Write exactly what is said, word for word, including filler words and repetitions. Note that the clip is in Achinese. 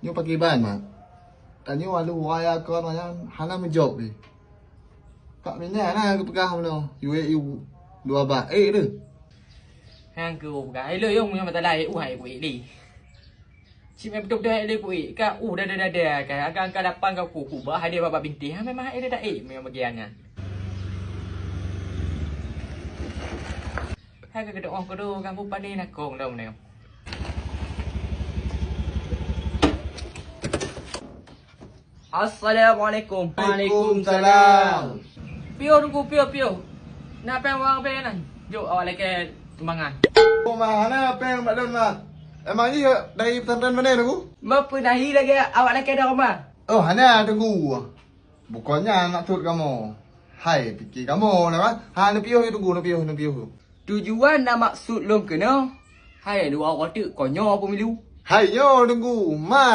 Nyoe pakriban, Mak? Tanyoe aloe wai akon nyan hana meujok lé. Pak Mina na geupeugah meunoe, yue iu dua bak. Eh, deh. Hang keu peugah. Eh, lo yong meunyoe mata laén, uh, hai kuék lé. Cit meubeutôi-beutôi hai lé kuék. Ka uh dada-dada ka. Akan ka dapan ka ku, ku bah hai lé babah bintéh. Ha, memang hai lé dak ék meunyoe bagian nyan. Hai ka keudok oh keudok, ka ku pané nakong dah meunyoe. Assalamualaikum. Waalaikumsalam. Piôh Teungku, piôh, piôh. Na péng wang péng nan. Jok awak lakée sumbangan. Oh, ma, hana péng bak lôn, ma. Emang jih dari pesantren mana, Teungku? Meupeue nahi lagée awak lakée dari rumah. Oh, hana, Teungku. Bukannya nak tut kamoe. Hai, pike kamoe lah, kan? Ha, neupiôh, Teungku, neupiôh, neupiôh. Tujuan dan maksud lôn keunoe, hai, dua uroe teuk konyoe pemilu. Hai, nyoe, Teungku. Ma,